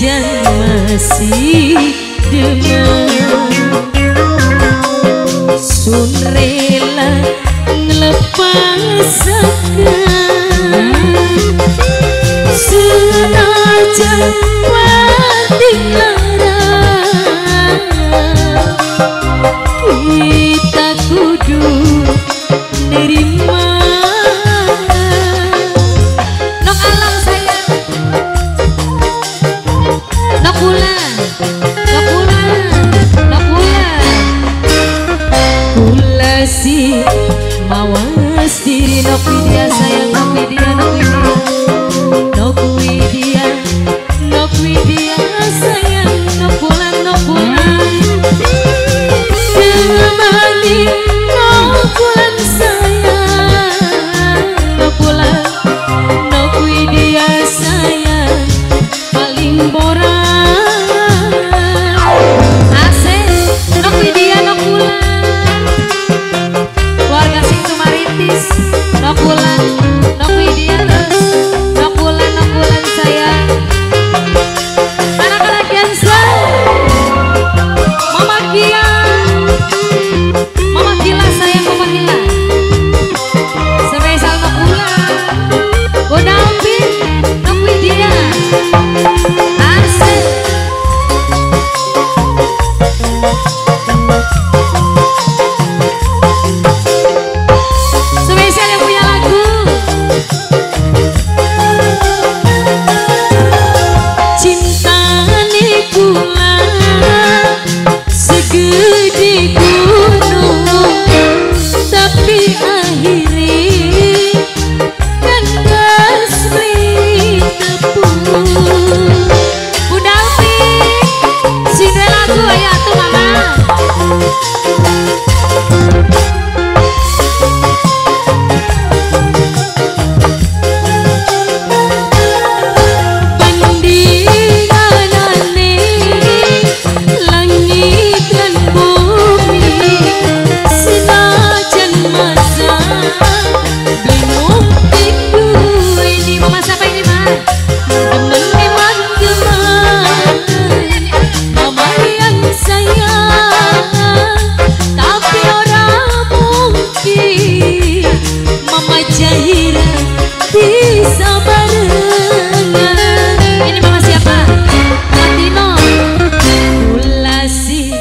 Senajan masih demen, sun rela ngelepasaken. Senajan mati lara, kita kudu nerima. Nok alam sayang, nok bulan, nok bulan, nok bulan. Kula si mawas diri, nok Widya sayang, nok Widya, nok Widya, nok Widya, nok Widya sayang, nok bulan, nok bulan. Temani nok bulan sayang, nok bulan, nok Widya sayang, paling borang. Asik, nok Widya, nok bulan. Keluarga sing Tumaritis, nok bulan, nok Widya terus, nok bulan sayang. Anak-anak Yansa, Mama Kia, Mama Gila sayang, Mama Gila. Spesial nok bulan, Bunda Alvin, nok Widya. Asik. Spesial yang punya lagu. Cintane kula segede gunung, tapi akhire kandas beli tepung. Bunda Alvin, sing lagu ayo atuh Mama. Bandinganane langit lan bumi, senajan masa beli mungkin Ini mama siapa ini, Ma? Demen memang geman, mama yang sayang, tapi ora mungkin Mama Jahira bisa barengan. Ini mama siapa? Mama Tino. Kula si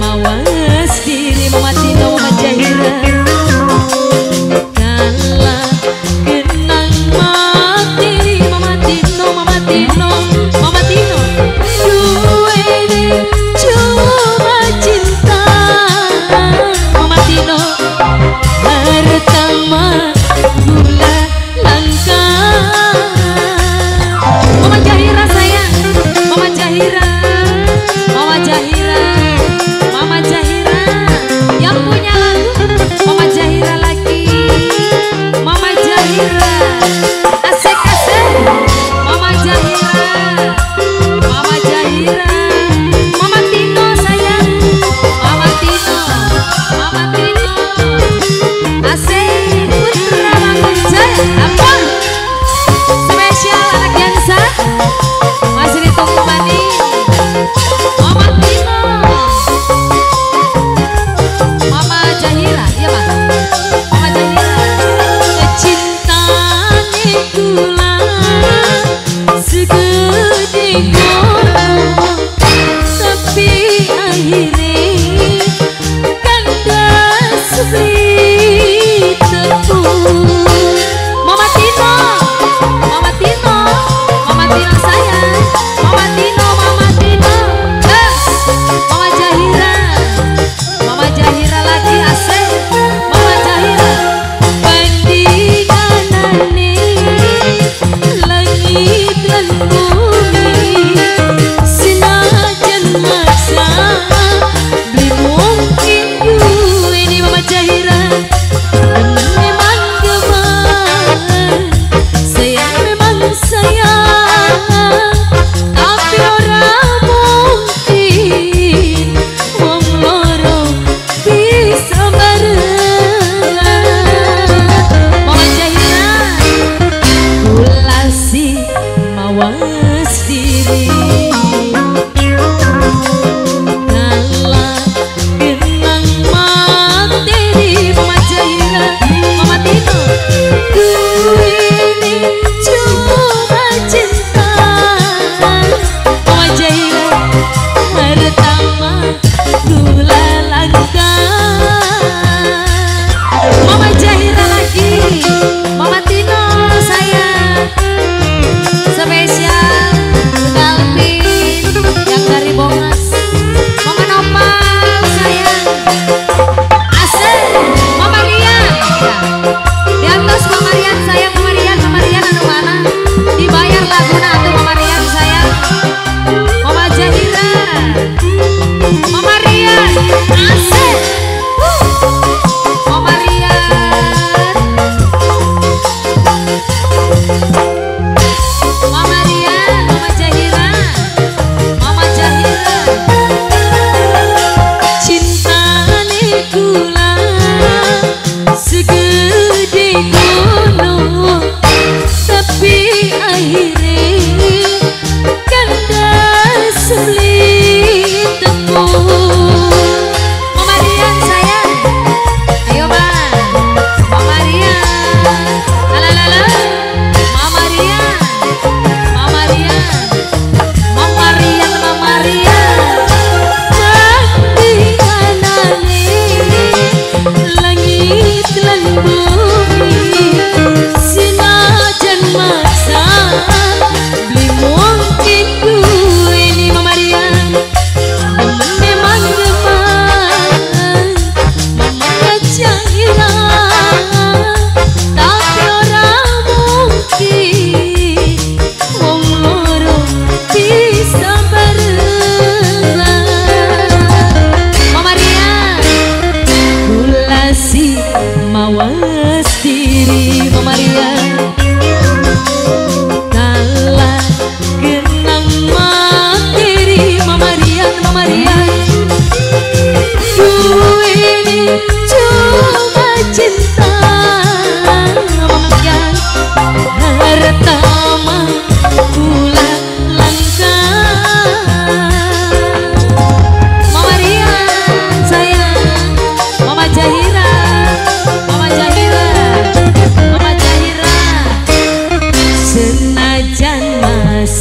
mawas diri, Mama Tino, Mama Jahira. Kala kenang mati, Mama Tino, Mama Tino, Mama Tino. Duwene cuma cinta, Mama Tino. Harta mah gula langka. Mama Jahira sayang, Mama Jahira, Mama Jahira, Mama Jahira. Yang punya lagu Mama Jahira lagi, Mama Jahira. Asik asik, Mama Jahira, Mama Jahira, Mama Tino sayang, Mama Tino, Mama Tino. Asik, Putra Mangunjaya, apa? Spesial anak Yansa, masih ditunggu mani. Mama Tino, Mama Jahira, iya Pak, Mama Jahira. Cintane kula segede gunung, tapi akhire kandas beli tepung. Mama Tino, Mama Tino, Mama Tino sayang, Mama Tino, Mama Tino, Mama Jahira, Mama Jahira lagi asik, Mama Jahira. Bandinganane langit lan bumi, senajan maksa beli mungkin Ini Mama Jahira. Demen memang geman, sayang memang sayang, tapi ora mungkin wong loro bisa barengan. Mama Jahira, Kula si mawas diri.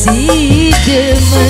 Si demen.